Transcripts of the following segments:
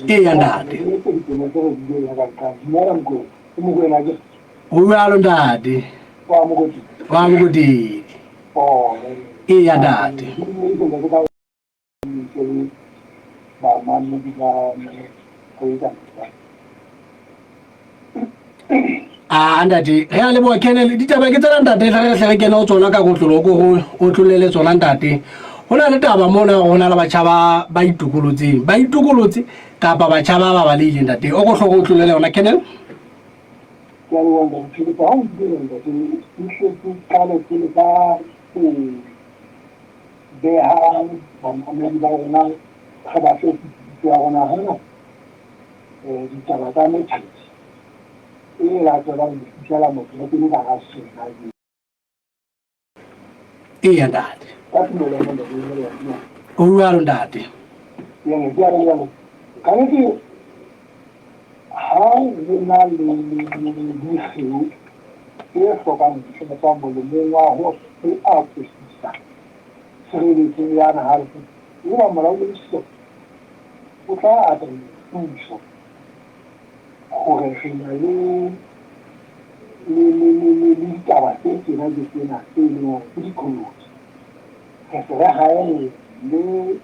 Eya ntate. Ho jwalo ntate. Wa Mokodidi. Eya ntate. A ntate, re a leboha Kennel. Ditaba ke tsena ntate, re hle re kene ho tsona ka kotlolo ko go otlolele tsona ntate. Ho na le taba mona ho na le batjha ba ba itokolotseng. Ba itokolotse kapa batjha ba ba balehile ntate. O ko hloko o tlolele yona Kennel. Ke a leboha ntate Philip. Ha o ntse ntate, ke hle ke qale pele ka ho beha bamamedi ba rona re ba fe kutlwisiso ya rona hana ditaba tsa methati e latelang ho fihlela motho a kene ka hara sena. Eya ntate. Ka tumelo ya ntate le ya O jwalo ntate. Yene ke a leboha. Ka nnete ha re na le dikgeo tse hlokang ho tlatswa molemong wa ho ho atofisa tshireletso ya naha, eba molaodi o tla atamela puso hore re na le le ditaba tse tjena ke tsena tse leng hore ke diqholotso. Re se re haella mme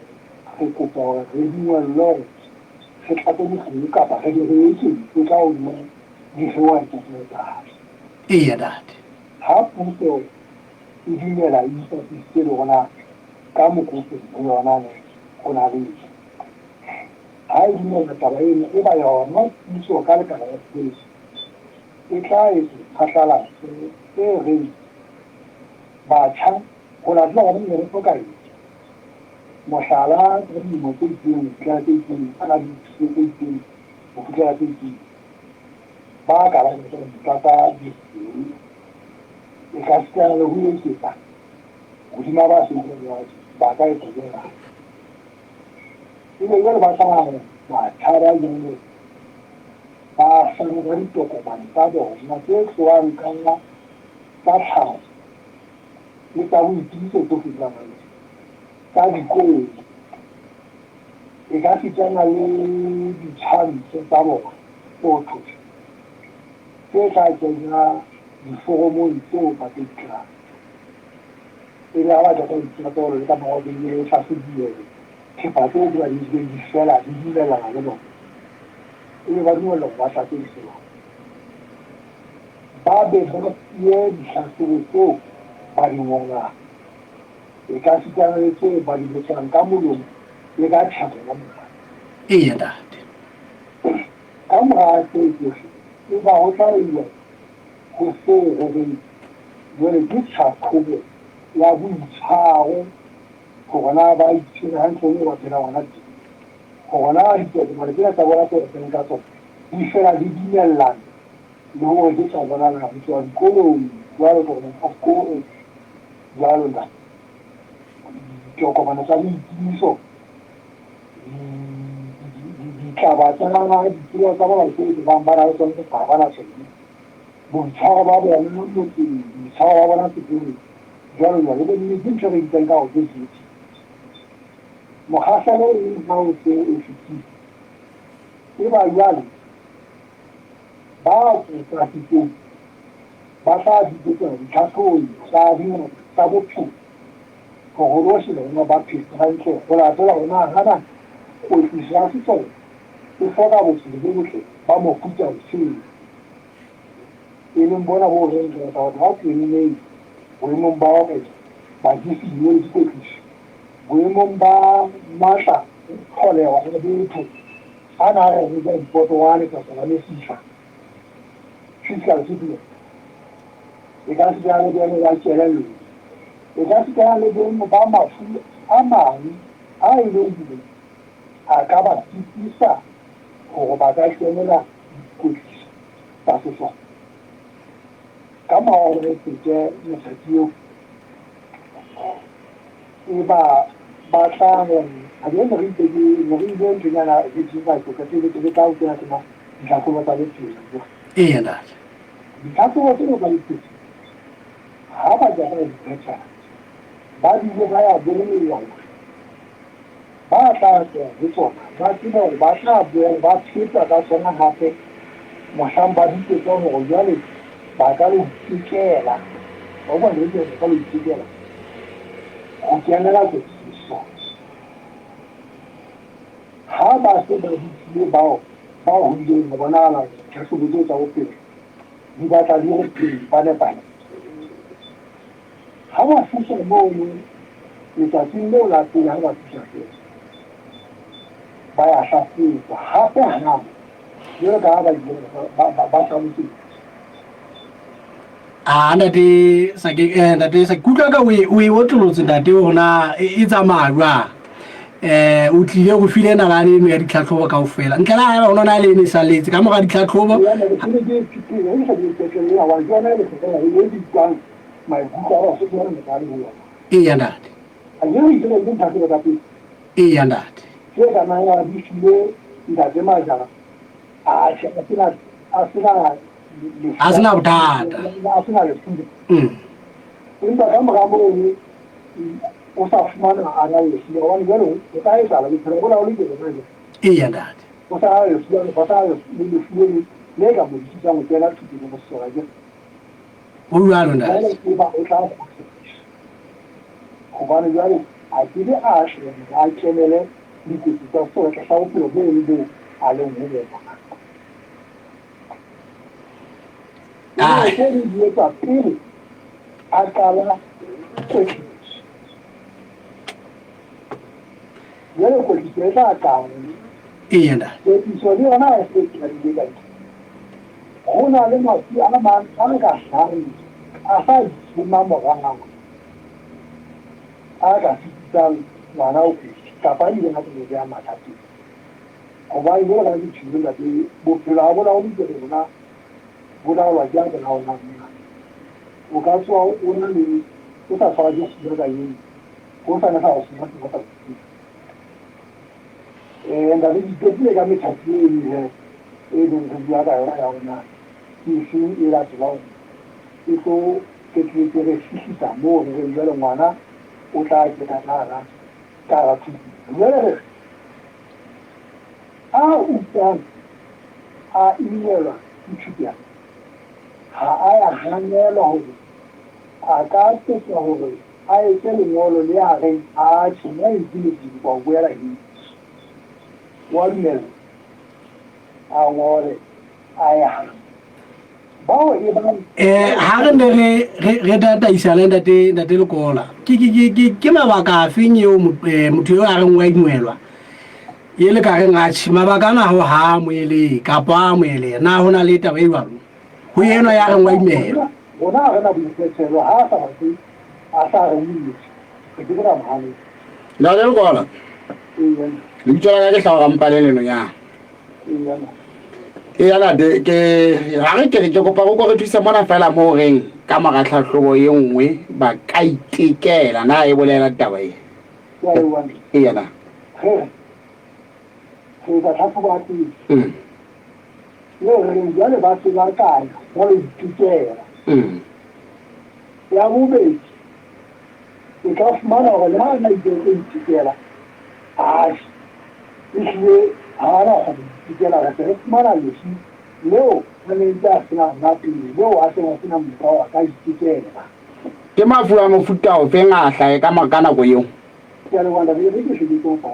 re kopa hore re dumellwe hore re tlatse dikgeo kapa re be re eketse ka hodima dikgeo ha di etsahala. Eya ntate. Ha puso e dumela e ipapisitse le rona ka mokotleng ho yona ne ho na le eng. Ha e dumela taba eno e ba yona puso ka lekala la tshireletso e tla etsa phatlalatso e reng batjha ho latela hore ne re hloka eng. Mohlala ka dilemo tse itseng ho fihlela tse itseng, ba na le dithuto tse itseng ho fihlela tse itseng, ba ka ba rata ho tlatsa dikgeo e ka sitana le ho eketsa hodima ba seng ba ba ka etsa jwalo. Ebe jwale ba tla batjha ba jwalo ba fana ka ditokomane tsa bona tse tlohang ka tsa tlhaho le tsa boitsebiso tsohle tsa bona tsa dikolo. E ka sitana le ditshwantsho tsa bona photos tse tla kenya diforomong tseo ba tlo di tlatsa. Ebe ha ba qeta ho di tlatsa jwalo le ka mora hore e hlahlobuwe hore thepa tseo tse ba di nkileng di fela di dumellana le bona, ebe ba dumellwa hore ba tlatse diforomo. Ba be ba fuwe dihlahlobo tseo ba di ngolang, e ka sitana le tseo ba di botsang ka molomo le ka tjhebo ya mahlo. Eya ntate. Ka mora tseo tsohle, eba ho tla uwa ho seo ho reng jwale ke tlhatlhobo ya boitshwaro, hore na ba itshwere hantle moo ba phelang hona teng, hore na ditokomane tsena tsa bona tseo re faneng ka tsona di fela di dumellana le hore ke tsa bona na ho tswa dikolong jwalo tokomane tsa sekolo jwalo jwalo, ditokomane tsa boitsebiso, ditlaba tsa ditsela tsa bona tse bang ba na le tsona kapa ha ba na tsona, boitshwaro ba bona motseng, boitshwaro ba bona sekolong, jwalo jwalo. Ebe mme ke ntho e re bitsang ka hore ke duty. Mokgahlelo e ha o se o fetile, e ba jwale ba pasitseng ba tla bitsetswa ditlhahlobong tsa dingaka tsa bophelo hore bohle bona ba phetse hantle ho latela hore na hana kwetliso ya sesole e hloka bophelo bo botle ba mofuta ofeng, e leng bona bo reng re batla batho ba tlenneng boemong ba hore ba disiwe le dikwetliso, boemong ba matla tlholeho ya botho ana a re re ja dipotongwane kapa ba mesifa, physical fitness, e ka sitana le boemo ba kelello, e ka sitana le boemo ba mafu a mang a e leng hore a ka ba sitisa hore ba ka kenela dikwetliso tsa sesole. Ka mora hore re fete methati eo, e ba ba tla re ha ke ne re itse ke ne re ile nthonyana re tla ke ke tla o kena tsena ditlhahlobo tsa bophelo. Eya ntate. Ditlhahlobo tsena tsa bophelo ha ba ja ba di phetha ba bile ba ya bolellwa hore Ba tla tswa ho tsona ba tsebe hore ba tla boela ba pheta ka tsona hape mohlang ba bitsetswang hore jwale ba ka lo itekela. Wa utlwa nnete ba ka lo itekela ho kenela kwetliso. Ha ba se ba bitsile bao ba hodileng ho bonahala hore ditlhahlobo tseo tsa bophelo di batla di re pele ba nepahetse. Ha ba fihla mono, letsatsing leo la pele ha ba fihla feela, ba ya hlahlojwa hape hang, jwalo ka ha ba ile ba hlaloseditswe. Ah, ntate Sake, ntate Sake, kutlwa ka o e otlolotse ntate hore na e tsamaya jwang. O tlile go file nalane eno ya ditlhatlhobo kaofela. Ntle le haeba ho na le eno e salletse ka mora ditlhatlhobo. Eya ntate. Eya ntate. A sena bothata. Empa ka mora mono o sa fumana a na le lefu hobane jwale ho ka etsahala bophelo bo laolwe ke rona jwale. Eya ntate. O sa na lefu ba sa le lefu le le ka mo thusang ho kena thutong ho sesole akere. Ho jwalo ntate. Jwale eba o tla kgutliswa hobane jwale a ke be a shwe hore a kenele dikotsi tsa sesole tlasa bophelo bo le bo a leng ho bona. Tse di di etsa pele a qala kwetliso. Jwale kwetliso e tla qala. Eya ntate. Kwetliso le yona ha e se e qadile ka Ho na le mafu a mang a ka hlahang a sa itshoma morao, a ka sitisang ngwana ho kwetliswa kapa a ileng a ka mo beha mathateng. Hobane jwalo ka ha ke tjhilo ntate, bophelo ha bo laolwe ke rona, bo laolwa ke ya bo laolang na. O ka tsoha o na le, o sa tshwarwa ke sefuba kajeno, hosane sa o tshwara sefuba sa bosiu. Ntate ke iqetile ka methati eno he e neng re bua ka yona ya hore na ke efeng e latelang e tlo qetelletse re fihlisa moo re reng jwale ngwana o tla kena ka hara ka hara thuto. Jwale re re a utlwang a imelwa ke thupelo ha a ya hanelwa hore a ka kopa hore a etse lengolo le a reng, Atjhe, nna ke ke kopa ho boela heso. O a dumella a ngole a ye hae. Bao e bang Ha re ne re re re tataisana ntate ntate Lekola, ke ke ke ke ke mabaka afeng eo motho eo a reng wa ingwelwa e le ka reng atjhe mabaka ana ho ha amohelehe kapa a amohelehe, na ho na le taba e jwalo ho enwa ya reng wa imelwa? Rona ha re na boikgethelo, ha a sa batle a sa re o imetswe, re ke ke ra mo hanetsa. Ntate Lekola, lebitso la ka ke Hlaho Rampane Lenonyana. Eya ntate, ke ha re ke re ke kopa o ko re thuse mona fela mo reng ka mora tlhahlobo e nngwe ba ka itekela na e bolela taba e. Eya na. Re re etsa tlhahlobo ya pele. Le re jwale ba se ba ka ya ba lo itekela. Ya bobedi, o tla fumana hore le ha a na ile o tlo itekela, atjhe, ehlile ha a na kgona ho itekela. Re se re fumana lefu leo a neng ntse a sena lona pele, leo a seng a sena monyetla wa hore a ka itekela. Ke mafu a mofuta ofeng a hlahe ka ka nako eo? Ke a leboha ntate, e re ke hle ke tlo fa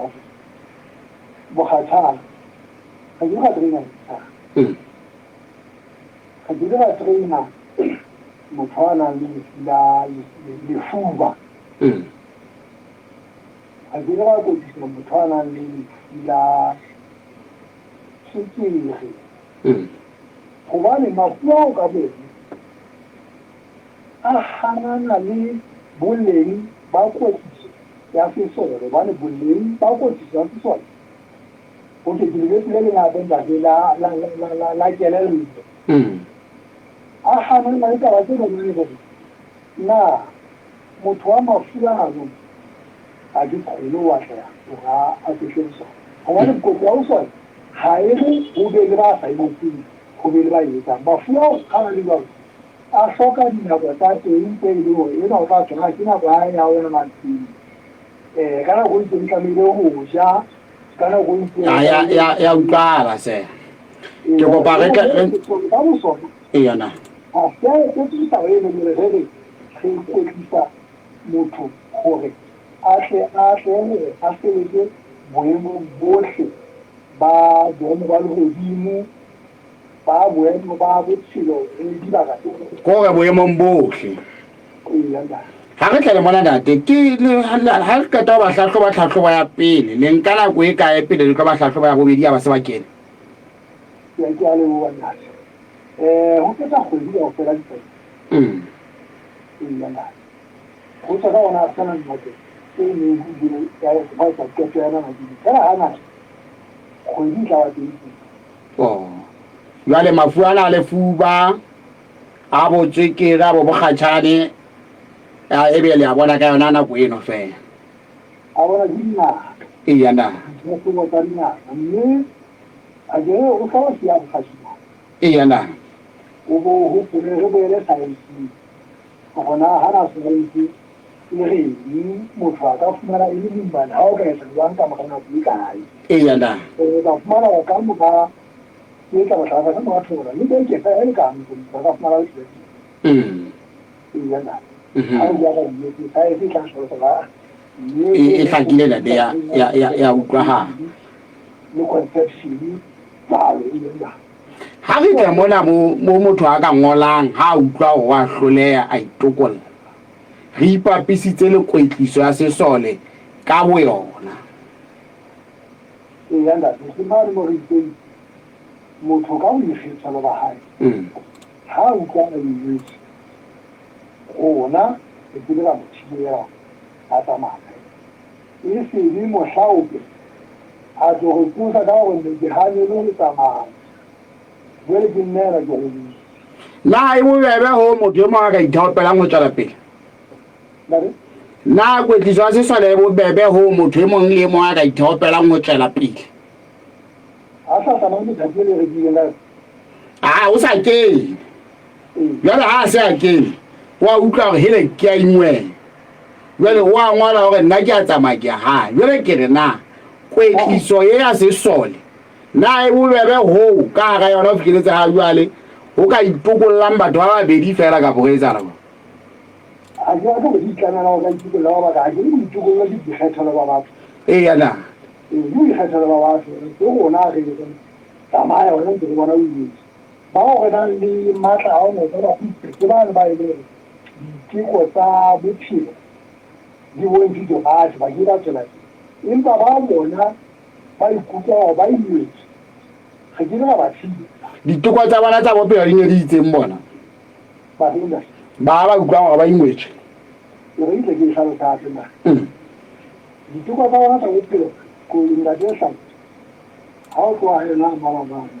bokgathala. Re kile ra trainer motho. Re kile ra trainer motho a nang le lefu la lefuba. Re kile ra kwetlisa motho a nang le lefu la tswekere. Hobane mafu ao ka bone a hanana le boleng ba kwetliso ya sesole, hobane boleng ba kwetliso ya sesole okay, ke lefu le leng hape ntate la la la la la kelello. A hanana le taba tse bonane hore na motho wa mafu ano a ke kgone ho atleha hore a fihle ho sona. Hobane kotsi ya ho sona ha e re ho be le ba sa e etseng, ho be le ba e etsang. Mafu ao ha a le jwalo a hloka dinako tsa teng tse e leng hore enwa o tla tshwara ke nako ya hae ya ho ya ngakeng. Um ka nako e itseng tlamehile ho ja, ka nako e itseng. Ya ya ya ya utlwala se. Ke kopa re ka ka bosona. Eya na. Ha se se taba e leng re re re ikwetlisa motho hore a tle a tle hore a sebetse boemong bohle ba boemo ba lehodimo ba boemo ba bophelo le dibaka tse. Kore boemong bohle. Eya Ha re tlele mona ntate, ke ha le qeta ho ba hlahloba tlhahlobo ya pele, le nka nako e kae pele le tlo ba hlahloba ya bobedi ya ba se ba kene? Ke a leboha ntate. Ho feta kgwedi kaofela ditsatsi. Eya ntate. Ho tswa ka ona fela nako e neng ho ile ya ba etsa qeto ya nama ke fela hangata kgwedi e tla ba teng. Oh. Jwale mafu ana a lefuba a botswekere a bo bokgatjhane a ebe le a bona ka yona nako eno fela. A bona ke dingaka. Eya na. Ditlhahlobo tsa dingaka mme a ke re o tla siya bokgatjhane. Eya na. O bo hopole re boele saenseng hore na hana saense e reng motho a ka fumana e le moimana ha o ka etsa jwang ka mora nako e kae. Eya na. O tla fumana hore ka mora ke etsa mohlala ka mora thola le beke fela e le kang motho a ka fumana le tjhelete. Eya na. Ha o bua ka nnete saense e tla hlalosa ba E hlakile ntate ya ya ya ya utlwahala. Le conception palo e leng na. Ha re tla mona mo mo motho a ka ngolang ha a utlwa hore wa hloleha a itokolla. Re ipapisitse le kwetliso ya sesole ka boyona. Eya ntate, ke mane mo re itseng motho ka boikgethelo ba hae ha a utlwa a imetswe, rona re kile ra mo thibela a tsamaye. E se be mohlaope a tlo re qosa ka hore ne ke hanelwe ho tsamaya, jwale ke nna ena ke robetse. Na e bobebe ho motho e mong a ka ithaopelang ho tswela pele? Ntate? Na kwetliso ya sesole e bobebe ho motho e mong le e mong a ka ithaopelang ho tswela pele? A sa tsamaya letsatsi le re buileng ka yona. A o sa kene. Jwale ha a se a kene, o a utlwa hore hele ke a ingwela. Jwale o a ngola hore nna ke a tsamaya ke ya hae. Jwale ke re na kwetliso e ya sesole na e bobebe hoo ka hara yona ho fihleletse ha jwale ho ka itokollang batho ba babedi feela kapo ho etsahala jwang? Ha ke batle ho di itlamela ho ka itokolla ba baka, ha ke re boitokollo ke boikgethelo ba batho. Eya na. Ee, ke boikgethelo ba batho. Ke rona re reng tsamaya wena ntse re bona o imetswe. Bao re nang le matla a ho ba ba kgutle ke bane ba e leng hore diteko tsa bophelo di bontshitse batho ba ke ba tswela pele. Empa ba bona ba ikutlwa hore ba imetswe, re ke ke ra ba thibela. Diteko tsa bona tsa bophelo di ne di itseng bona? Ba reng ntate? Ba ba utlwang hore ba ingwetswe. E re ke tle ke e hlalose hape mara. Diteko tsa bona tsa bophelo ko ntate Hlabisa ha o tloha ena malabane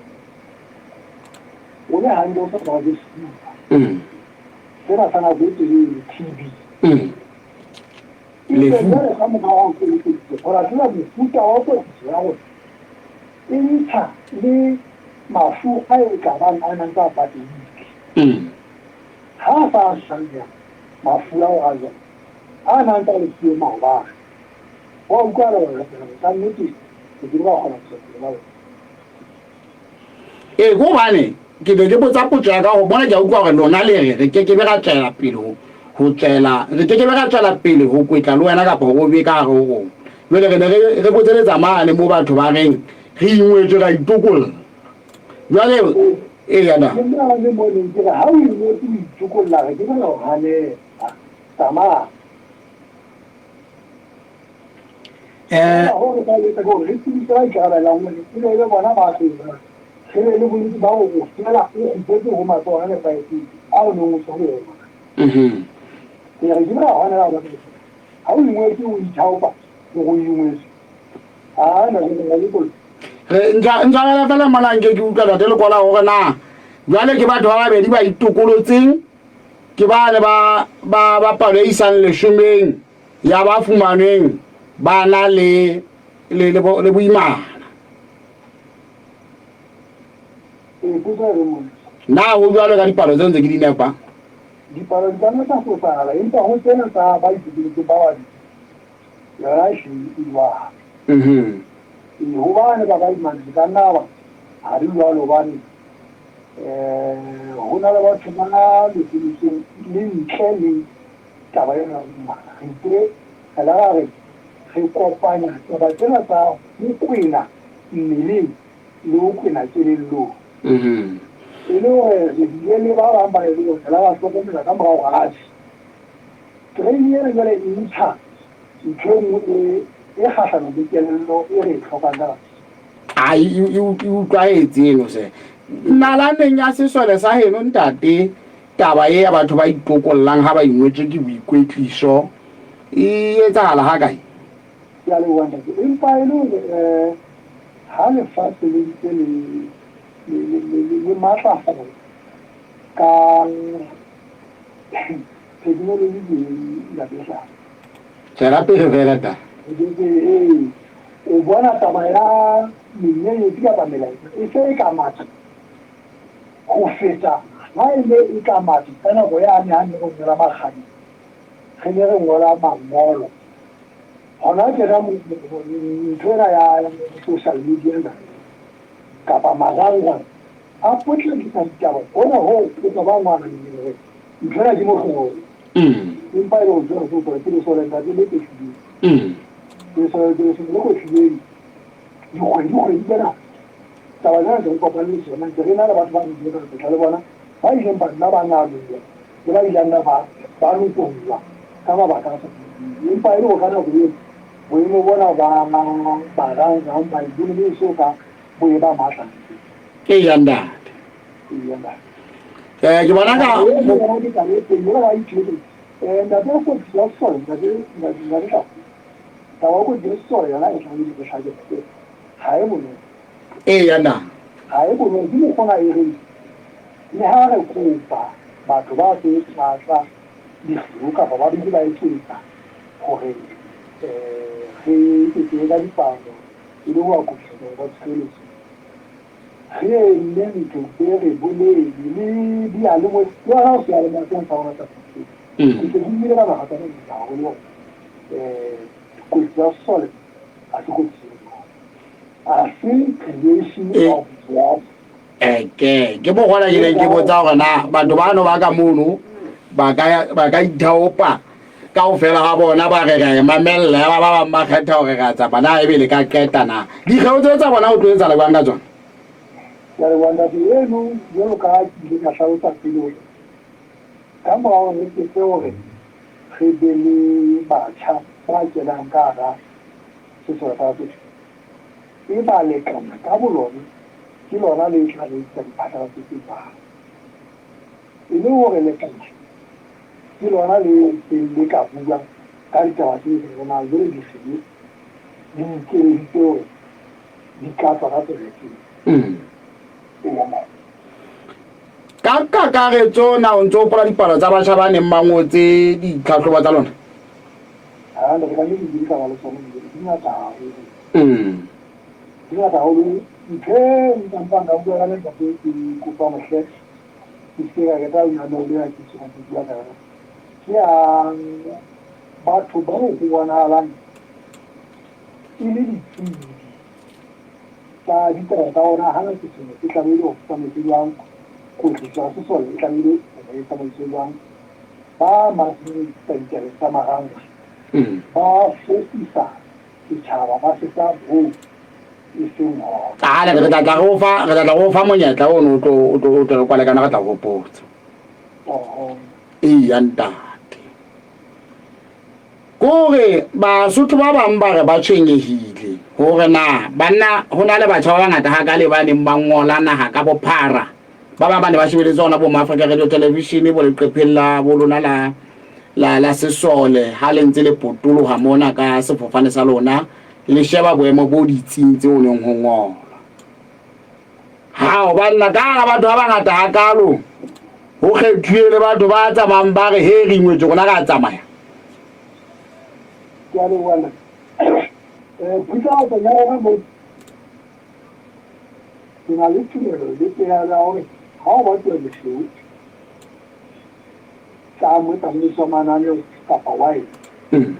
o le hantle o sa tshwarwa ke sefuba sena sa nako e telele TB. Lefu. Jwale ka mora wa ho kwetliso, ho latela mofuta wa kwetliso ya rona e ntsha le mafu a e ka bang a nang tsa patehile. Ha a sa hlanya mafu ao a jwalo a nang tsa le siyo maobane, wa utlwahala hore ka nnete re ke ke ra kgona ho tswela pele ka ona. Ee, ke hobane ke be ke botsa potso ya ka go bona ke a utlwa gore lona le re re ke ke be ra tswela pele ho ho tswela re ke ke be ra tswela pele ho kwetla le wena kapa go be ka gare ho rona. Jwale re ne re re botseletsa mane mo batho ba reng re ingwetswe ra itokolla. Jwale eya na. Ke mane mo neng ke re ha o ingwetse o itokolla re ke be ra o hanela. Tsamaya. Hoo re tla etsa ke hore re tsebise ba ikarabellang hore e be e be bona ba tlo re be le bonnete ba hore o fela o kgutletse ho matsoho a nepahetseng a o neng o tswa ho ona. Ee, re kile ra hwanela hore ha o ingwetse o ithaopa hore o ingwetse. Ha na ke re le kotsi. Re ntshwarela fela mona nke ke utlwa Ntate Lekola hore na jwale ke batho ba babedi ba itokolotseng ke bane ba ba ba palo e isang leshomeng ya ba fumanweng ba na le le le boimana. Na ho jwalo ka dipalo tseo ntse ke di nepa? Dipalo di ka nna tsa fosahala, empa ho tsena tsa ba itokoletseng ba babedi, Yona ehlile e jwalo. Ee, hobane ba ka imana e ka nna ba ha di jwalo hobane ho na le batho ba lokolotsweng le ntle le taba ena ya ho imana. Re ile re la ra re re kopanya taba tsena tsa ho kwena mmeleng le ho kwena kelellong. E le hore re bile le ba bang ba e le hore re la ba hlokomela ka morao hore atjhe, training ena jwale e ntsha ntho e nngwe e e kgahlanong le kelello e re e hlokang ka A e e e utlwahetse eno se. Nalaneng ya sesole sa heno ntate, taba e ya batho ba itokollang ha ba ingwetswe ke boikwetliso e etsahala ha kae? Ke a leboha ntate. Empa e le hore um ha lefatshe le ntse le le le le le matlafala ka technology ke ntate Hlahla. Tswela pele fela ta. Ee, o bona taba ya menyenyetsi kapa melaetsa e se e ka matha ho feta ha e ne e ka matha ka nako yane ha ne re ngola makgabeng, re ne re ngola mangolo. Hona tjena ntho ena ya social media ena kapa marangrang a potlakisa ditaba hona hoo o ka ba ngwana hore ntho ena ke mohlolo. Empa e le hore jwale ke ke lesole ntate le kwetlileng. Lesole ke lesole le kwetlileng dikgwedi kgwedi tsena taba tsena ntse re kopane le tsona ntse re na le batho ba re ileng ra tlotla le bona ba ileng ba nna ba naloha le ba ileng nna ba ba lokollwa ka mabaka a sa empa e le hore ka nako eo boemo bona ba marangrang ba bo ne bo so ka bo e ba matla. Eya ntate. Eya ntate. Ke bona ka Ntate o kotsi ya sesole ntate ntate Hlako. Taba ya kotsi ya sesole yona e tlamehile ke hlake ga e bonolo. Eya ntate. Ga e bonolo ke mokgona e reng le ha re kopa batho ba tlo tlatsa dikgeo kapa ba bile ba eketsa hore re eketse ka dipalo e le ho akofisa taba tsa tshireletso. Re enne ntlo be re bolele le diyalemoya le hona ho seyalemoya sena sa rona sa Free State. Ke se ke buile ka makgetlo a mangata haholo hore kotsi ya sesole ha se kotsi e bonolo. Ha se creation of jobs. Eke ke bogona ke neng ke botsa hore na batho bano ba ka mono ba ka ba ka ithaopa kaofela ga bona ba re ra e mamella ya ba ba bang ba kgetha hore re a tsamaya na ebe le ka qeta na dikgeo tseo tsa bona o tlo etsahala jwang ka tsona? Ke a leboha ntate eno jwalo ka ha ke ile ka hlalosa pele hore ka mora hore re qete hore re be le batjha ba kenang ka hara sesole sa Basotho e ba lekana ka bolona ke lona le tla re etsetsa diphatlalatso tse jwalo. E le hore lekala ke lona le seng le ka bua ka ditaba tse hore na jwale dikgele di ikeleditse hore di ka tswa ka tsela efeng. Ka kakaretso na o ntse o hopola dipalo tsa batjha ba neng ba ngotse ditlhahlobo tsa lona? Ha re ka di ka ba le tsona di ngata haholo. Di ngata haholo. Ntho e nka mpang ka bua ka ntate ke kopa mohle ke se ka qeta lenaneo lena ke tsoha ke bua ka yona. Ke ya batho bao ho bonahalang e le ditsebi tsa ditaba tsa ona hana sesole se tlamehile hore se tsamaiswe jwang, kwetliso ya sesole e tlamehile hore e tsamaiswe jwang. Ba mathisa ditabeng tsa marangrang ba fofisa setjhaba ba se fa hoo e seng hona. Ale re tla tla re o fa re tla tla re o fa monyetla ono o tlo o tlo o tlo re kwale kana re tla o hopotsa. Oho. Eya ntate. Kore Basotho ba bang ba re ba tshwenyehile hore na banna ho na le batjha ba bangata hakale ba neng ba ngola naha ka bophara. Ba bang ba ne ba shebeletse hona bo Maafrika Radio Television bo leqepheng la bo lona la la la sesole ha le ntse le potoloha mona ka sefofane sa lona le sheba boemo bo ditsing tse o neng ho ngolwa. Hao banna ka hara batho ba bangata hakalo ho kgethuwe le batho ba tsamayang ba re he re ingwetse rona ra tsamaya. Ke a leboha nna. Phutlhahatsong ya rona mo ke na le tumelo le pelaelo ya hore ha o batluwa dikgeo tsa motsamaisi wa mananeo kapa wa eng,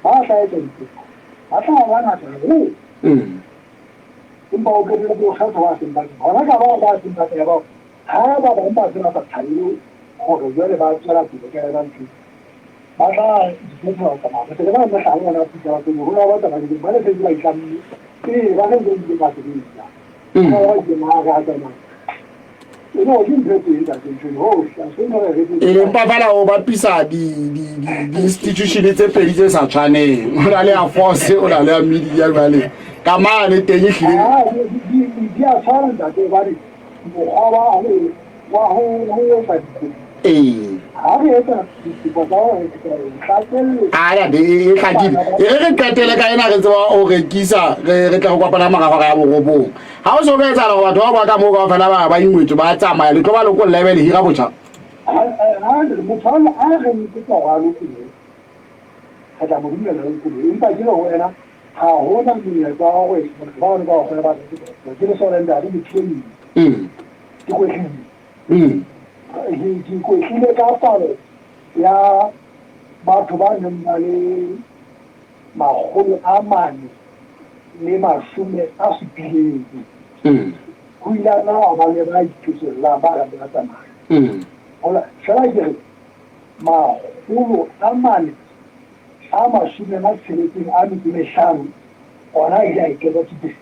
ba Ba tla etsa dikopo ba tla ba bangata haholo. Empa o qetelletse o kgetha ba seng bakae. Hona ka bao ba seng bakae bao, ha ba bang ba se ba sa thabele hore jwale ba tswela pele ka yona ntho eo, ba tla ikgethela ho tsamaya. Re se re na le mehlala mona Afrika Borwa, hore hona ba tsamaileng ba ne sentse ba itlamme pele ba sentse ba ile ba sebetsa. Hona ba ileng ha re a tsamaya. E le hore ke ntho e teng ntate ntho eno hohle. Ha se ntho e re E leng pafala o bapisa di-institution tse pedi tse sa tshwaneng. O na le ya force, o na le ya media jwale. Ka mane teng e hlile. Ah, di a tshwana ntate hobane mokgwa wa ho wa ho ho etsa dikopo. Ee. Ha re etsa dikopo tsa hore re tlatselletsa. A ntate e hlakile. E re re qetele ka ena re tseba o rekisa re re tla go kopana morago ga ya borobong. Ha o so ka etsahala gore batho bao ba ka moo kaofela ba ba ingwetswe ba tsamaya le tlo ba lokolla ebe le hira botjha. Ha motho a re kopa hore a lokolohe, re tla mo dumella a lokolohe. Empa ke re ho wena ha hona monyetla wa hore batho ba bano kaofela ba reke. Ke le sona ntate ke trainile. Ke kwetlile. Ke kwetlile ka palo ya batho ba neng ba le 470. Ho ile ha nna ha ba le ba ithosellang ba reng ba tsamaya. Hola fela ke re 465 ona a ile a e qeta thupelo.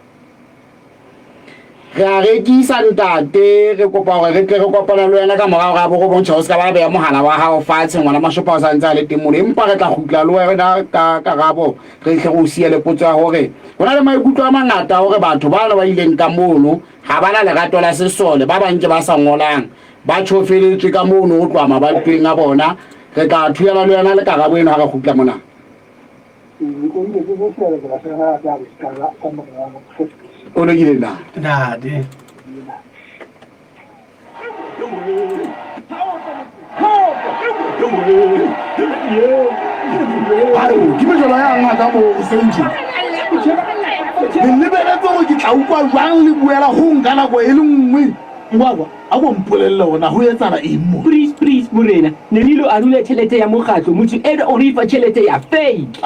Re a rekisa ntate, re kopa hore re tle re kopane le wena ka mora hora ya borobong. Tjhe, o se ka ba beha mohala wa hao fatshe, ngwana Mashopa o sa ntse a le teng mono. Empa re tla kgutla le wena ka karabo, re tle re o siye le potso ya hore ho na le maikutlo a mangata hore batho bana ba ileng ka mono ha ba na lerato la sesole, ba bang ke ba sa ngolang, ba tjhofeletswe ka mono ho tloha mabatoweng a bona. Re tla thulana le wena le karabo eno ha re kgutla mona. O lokile na? Ntate. Ao, ke mejolo ya ngaka mo sentše. Le lebeletse gore ke tla utlwa jwang le buela go nka nako e le nngwe. Ngwakwa, a ko mpolelle gore na go etsala eng mo? Please, please, morena, ne re ilo arula tšhelete ya mokgatlo, motho enwa o re fa tšhelete ya fake.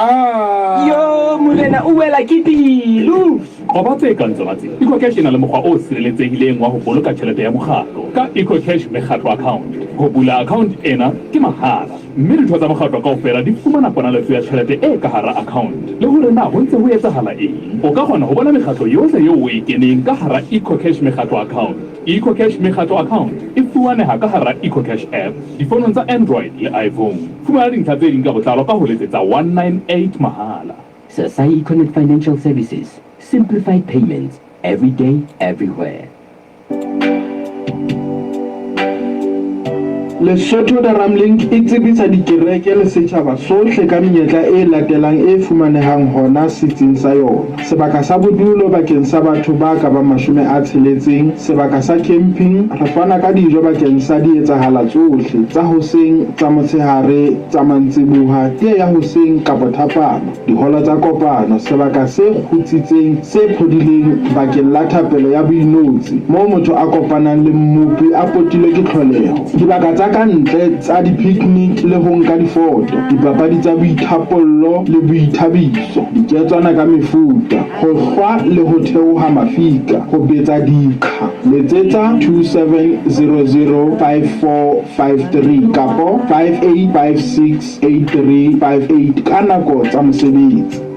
Yo, morena, o wela ke pilu. Qoba tse kang tsona tse. EcoCash e na le mokgwa o sireletsehileng wa ho boloka tjhelete ya mokgatlo ka EcoCash Mekgatlo Account. Ho bula account ena ke mahala, mme ditho tsa mokgatlo kaofela di fumana ponaletso ya tjhelete e ka hara account le hore na ho ntse ho etsahala eng. O ka kgona ho bona mekgatlo yohle eo o e keneng ka hara EcoCash Mekgatlo Account. EcoCash Mekgatlo Account e fumaneha ka hara EcoCash app difonong tsa Android le iPhone. Fumana dintlha tse ding ka botlalo ka ho letsetsa 198 mahala. Sasai Econet Financial Services, simplified payments, every day, everywhere. Lesotho Daramlink e tsebisa dikereke le setjhaba sohle ka menyetla e latelang e fumanehang hona setsing sa yona. Sebaka sa bodulo bakeng sa batho ba ka bang 60, sebaka sa camping, re fana ka dijo bakeng sa dietsahala tsohle tsa hoseng, tsa motshehare, tsa mantsiboha, tee ya hoseng kapa thapama. Diholo tsa kopano, sebaka se kgutsitseng se phodileng bakeng la thapelo ya boinotshi, moo motho a kopanang le Mmopi a potilwe ke tlholeho. Dibaka tsa ka ntle tsa di-picnic le ho nka difoto, dipapadi tsa boithapollo le boithabiso, diketswana ka mefuta, ho hlwa le ho theoha mafika, ho betsa diqha. Letsetsa 27005453 kapo 5856 8358 ka nako tsa mosebetsi.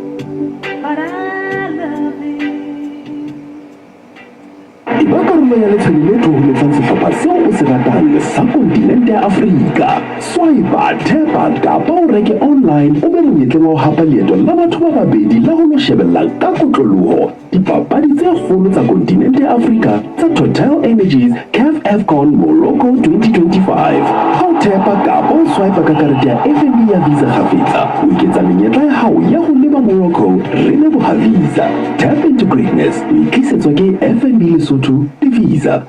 E ba karolo ya letshwele le thoholetsang sehlopha seo o se ratang sa kontinente ya Afrika. Swipa, thepa kapa o reke online o be monyetleng wa ho hapa leeto la batho ba babedi la ho lo shebella ka kotloloho Dipapadi tse kgolo tsa kontinente ya Afrika tsa Total Energies CAF AFCON Morocco 2025. Ha o thepa kapa o swipe ka karete ya FNB ya Visa kgafetsa, o eketsa menyetla ya hao ya ho leba Morocco. Re leboha Visa. Tap into greatness. O e tlisetswa ke FNB Lesotho le Visa.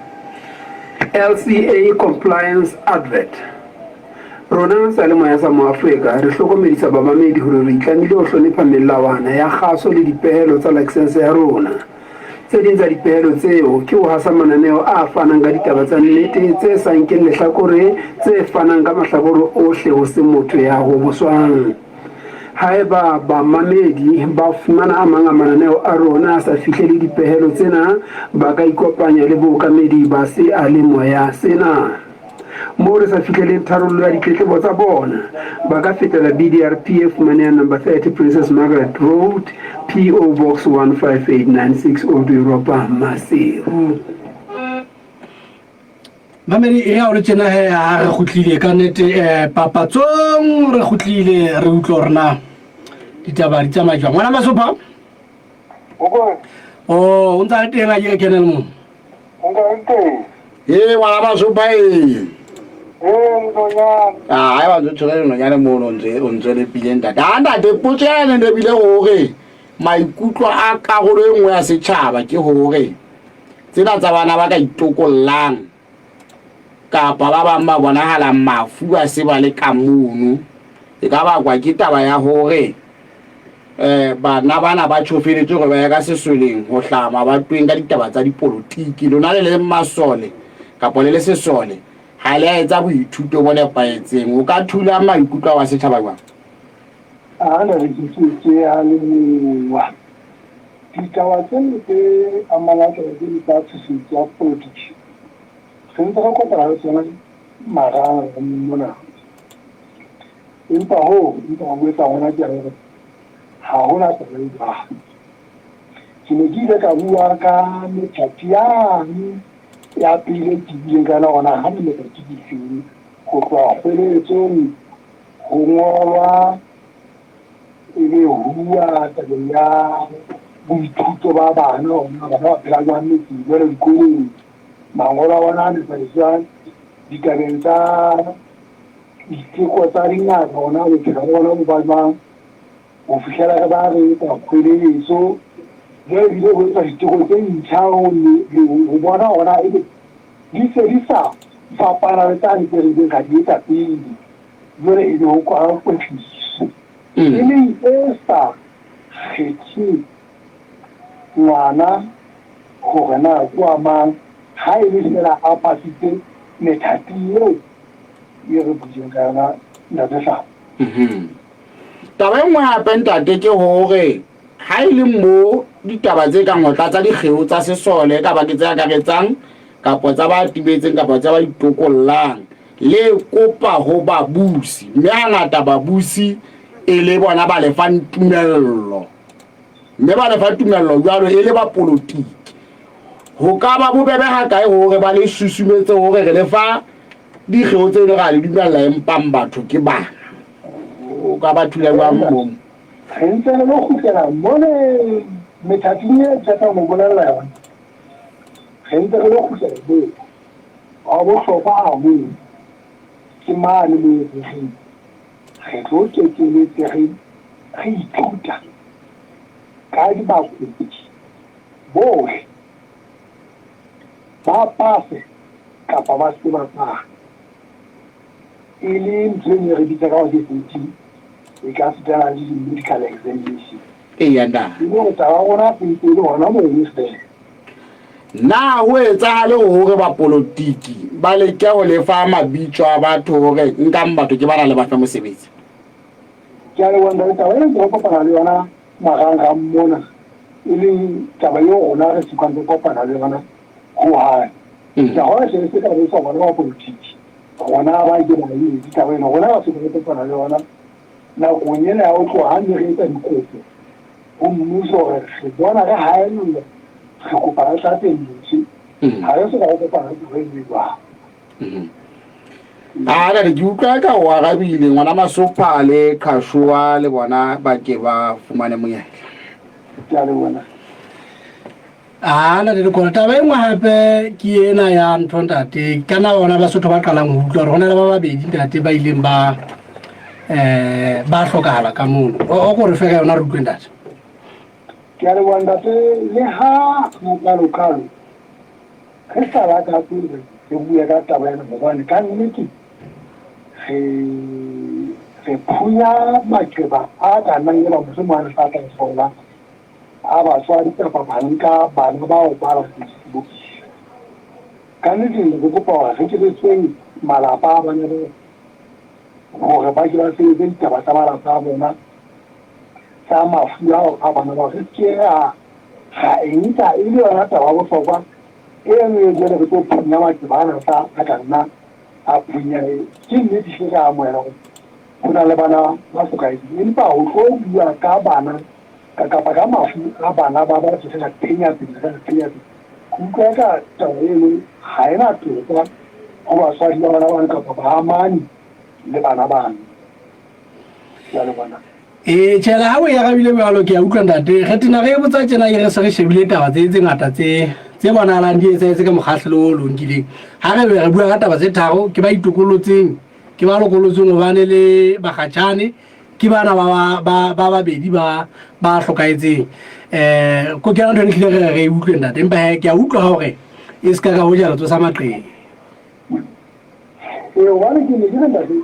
LCA Compliance Advert Rona Seyalemoya sa Moafrika re hlokomedisa bamamedi hore re itlamile ho hlonepha melawana ya kgaso le dipehelo tsa lakesense ya rona. Tse ding tsa dipehelo tseo ke ho hasa mananeo a fanang ka ditaba tsa nnete tse sa nkeng lehlakore tse fanang ka mahlakore ohle ho se motho ya hoboswang. Haeba bamamedi ba fumana a mang a mananeo a rona a sa fihlele dipehelo tsena, ba ka ikopanya le bookamedi ba seyalemoya sena. Moo re sa fihleleng tharollo ya ditletlebo tsa bona, ba ka fetela BDRP e fumanehang Number 30 Princess Margaret Road, PO Box 15896 Old Europa, Maseru. Mamedi e ya o le tjena he ha re kgutlile ka nnete eh, papatsong re kgutlile re utlwa hore na ditaba di tsamaya jwang ngwana masopha o o ntse a le teng a kere kenel mo ee ngwana masopha ee a ba ntse tshwere lenonyane mono o ntse lepile ntate a ntate potso ya ne nebile gore maikutlo a karolo e nngwe ya setšhaba ke gore Tsena tsa bana ba ka itokollang kapa ba bang ba bonagalang mafu ba se ba le ka mono e ka bakwa ke taba ya gore um bana bana ba tšhofeletse gore ba ya ka sesoleng go hlama ba tweng ka ditaba tsa dipolotiki. Lona le le masole kapa le le sesole ga le a etsa boithuto bo nepahetseng. O ka thula maikutlo a wa setšhaba jwang? A na re ke a leboha. Ditaba tseno tse amanang taba tseno tsa tshosetso ya politics re ntse re kopana le tsona marangrang mona. Empa hoo nka ho etsa hona ke hore ha hona taba e jwalo. Ke ne ke ile ka bua ka methati yane ya pele ke buileng ka yona hore na ha methati ke efeng ho tloha kgweletsong ho ngolwa e be huwa tabeng ya boithuto ba bana hore na bana ba phela jwang metseng jwalo dikolong mangolo a bona a nepahetse jwang ditabeng tsa diteko tsa dingaka hore na bophelo ba bona bo ba jwang ho fihlela re ba re etsa kgweletso jwale ebile ho etsa diteko tse ntjha ho bona hore na ebe di se di sa fapana le tsane tse re ileng ra di etsa pele Jwale e be ho kwalwa kwetliso, e leng e sa kgetheng ngwana hore na ke wa mang, ha e le feela a pasitse methati eo e re buileng ka yona, Ntate Hlabo. Taba e nngwe hape ntate ke hore ha e le mo ditaba tse kang ho tlatsa dikgeo tsa sesole ka ba ke tse akaretsang kapa tsa ba timetseng kapa tsa ba itokollang le kopa ho babusi mme hangata babusi e le bona ba lefang tumello mme ba lefa tumello jwalo e le bapolotiki ho ka ba bobebe hakae hore ba le susumetse hore re lefa dikgeo tse le ra le dumella empang batho ke bana o ka ba thula jwang mo Re ntse re lo kgutlela mole methating e qetang ho bolella yona. Re ntse re lo kgutlela moo. Wa bohlokwa haholo ke mane moo re reng re tlo kekeletse re re ithuta ka dibakopi bohle ba pase kapa ba se ba pase. E le ntho e nngwe re bitsa ka hore ke voting e ka sitana le di-medical examination. Eya ntate. E le hore taba ya rona e ntse e le hona mono feela. Na ho etsahale hore bapolotiki ba leke ho lefa mabitso a batho hore nkang batho ke bana le ba fe mosebetsi? Ke a leboha ntate, taba ena ntse re kopana le yona marangrang mona, e leng taba eo rona re sokang re kopana le yona hohang. Ke a kgolwa hle e se ka be sa bona bapolotiki, rona ba ke ba e etse taba ena, rona re soka re kopana le yona nakong ena ya ho tloha ha ne re etsa dikopo ho mmuso hore re bona re haellwa, re kopa re tlatselletswe, ha re soka re kopana le taba eno e jwalo. A ntate ke utlwa ka o arabile ngwana Masopha le Qhashoa le bona ba ke ba fumane monyetla. Ke a leboha. A ntate Lekola, taba e nngwe hape ke ena ya ntho ntate, ka na bona Basotho ba qalang ho utlwa hore ho na le ba babedi ntate ba ileng ba eh ba hlokahala ka mono. O ko re fe ka yona re utlwe ntate. Ke a leboha ntate, le ha hakalo-kalo re sa lakatse hore re bue ka taba ena hobane ka nnete re re phunya maqeba a ka nnang eba mohlomong a re sa tla fola a batswadi kapa bang ka bana bao ba ratang. Ka nnete ne re kopa hore re ke re feng malapa a bana bao hore ba ke ba sebetse ditaba tsa malapa a bona. tsa mafu ao a bana bao re ke ra ra e nka e le yona taba ya bohlokwa eno e jwale re tlo phunya maqeba ana sa a ka nna a phunya. Ke nnete hle re amohela hore ho na le bana ba hlokahetseng, empa ho tlo bua ka bana kapa ka mafu a bana ba batho re phenya pele re phenya pele, ke utlwa eka taba eno ha e na toka ho batswadi ba bana bano kapa baamani le bana bano. Ke a leboha ntate. Ee, tjhela ha o e arabile jwalo ke a utlwa ntate. Re tena re e botsa tjena ke re se re shebile taba tse tse ngata tse tse bonahalang di etsahetse ka mokgahlelo o lo nkileng. Ha re be re bua ka taba tse tharo ke ba itokolotseng, ke ba lokolotsweng hobane le bakgatjhane ke bana ba ba ba babedi ba ba hlokahetseng. Eh ko ke yona ntho e ne hlile re re e utlwe ntate empa hee ke a utlwa hore e se ka ka ho jala tsosa maqeba. Ee, hobane ke ne ke re ntate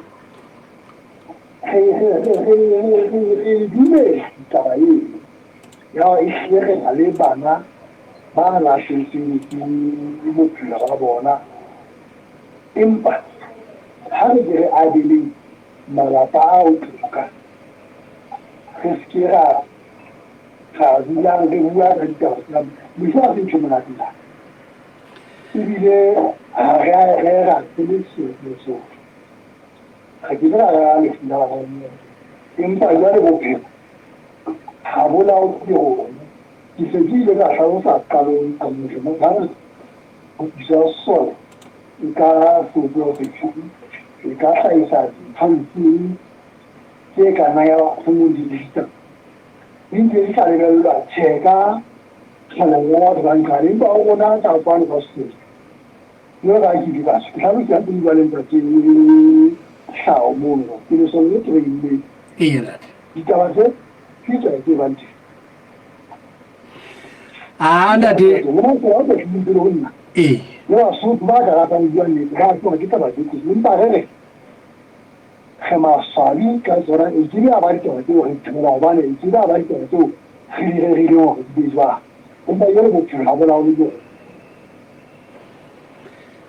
re dumela taba eo ya hore ehlile re na le bana ba lahlehetsweng ke bophelo ba bona, empa ha re ke re abeleng malapa ao toka, re se ke ra ra dulang re bua ka ditaba tsa lefu ha se ntho e monate jwalo. Ebile ha re a e rera re le Lesotho. Re ke ke ra rera lefu la bana empa jwale bophelo ha bo laolwe ke rona. Ke se ke ile ka hlalosa qalong ka motho motho ho isa sesole e ka sebopeho sefe, e ka hlahisa dintho difeng tse ka nnang ya ba mohlomong di di ntse di sa lebellwa. Tjhe, ka tlholego ya batho ba nqale, empa ho rona ka kwano ka Sesotho jwalo ka ha ke ile ka ke hlalosa ya teng jwale ntate hlaho mono ke lesole le trainileng. Eya ntate. Ditaba tse ke ditaba tse bang teng. Ah ntate. Le batho ba ka tlileng pele ho nna. Ee. Le Basotho ba ka ratang ho bua nnete ba tseba ke taba tse kotsi empa re re Re maswabi ka tsona, e ke be ya ba ditaba tseo re di dumelang, hobane e ke be ya ba ditaba tseo re di rerileng hore di be jwang. Empa jwale bophelo ha bo laolwe ke rona.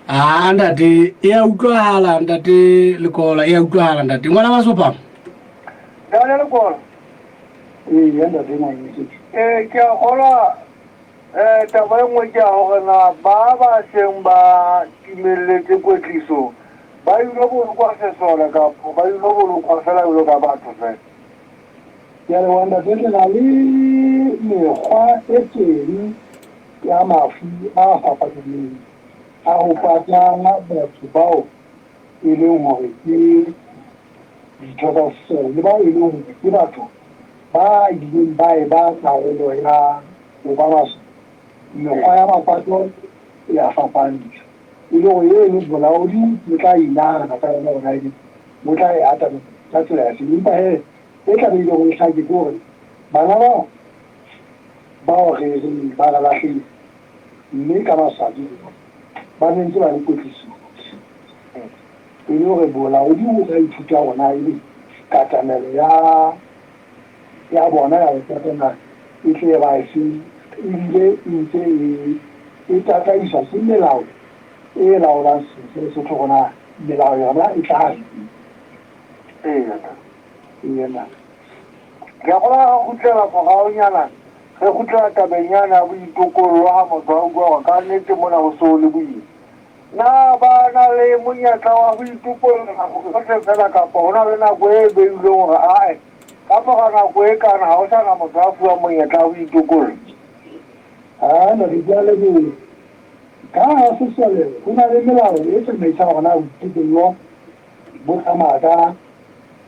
Ah, ntate, e a utlwahala, ntate Lekola, e a utlwahala, ntate. Ngwana wa Sopa. Ntate Lekola. Ee, ya ntate Ngwane. Ee, ke a kgolwa eh taba e nngwe ke ya hore na ba ba seng ba timelletse kwetlisong Ba ilo bolokwa sesole kapo ba ilo bolokwa fela jwalo ka batho fela? Ke a leboha ntate, re na le mekgwa e teng ya mafu a fapaneng a ho pata batho bao e leng hore ke ditho tsa sesole le bao e leng hore ke batho ba ileng ba eba karolo ya ho ba masole. Mekgwa ya mapato e a fapantshwa. E le hore eno bolaodi bo tla inahana ka yona hore na ebe bo tla e atamela ka tsela ya seng. Empa he, e tlamehile hore e hlake ke hore bana bao bao re reng ba re lahlehile, mme ka maswabi ba ne ntse ba le kwetlisong. E le hore bolaodi bo ka ithuta hore na ebe katamelo ya ya bona ya ho qetela e tle ba efe ebile e ntse e e tataiswa ke melao e laolang setso sa Lesotho hore na melao yona e tla reng. Eya. Eya. Ke a kgolwa re kgutlela moraonyana, re kgutlela tabeng yane ya boitokollo ha motho a utlwa hore ka nnete mona ho se ho le boima. Na ba na le monyetla wa ho itokolla nako yohle feela kapa ho na le nako e beilweng hore ae, ka mora nako e kana ha ho sa na motho a fuwang monyetla wa ho itokolla? Aa, ntate, ke a leboha. Ka hara sesole ho na le melao e tsamaisang hore na boitokollo bo tsamaya ka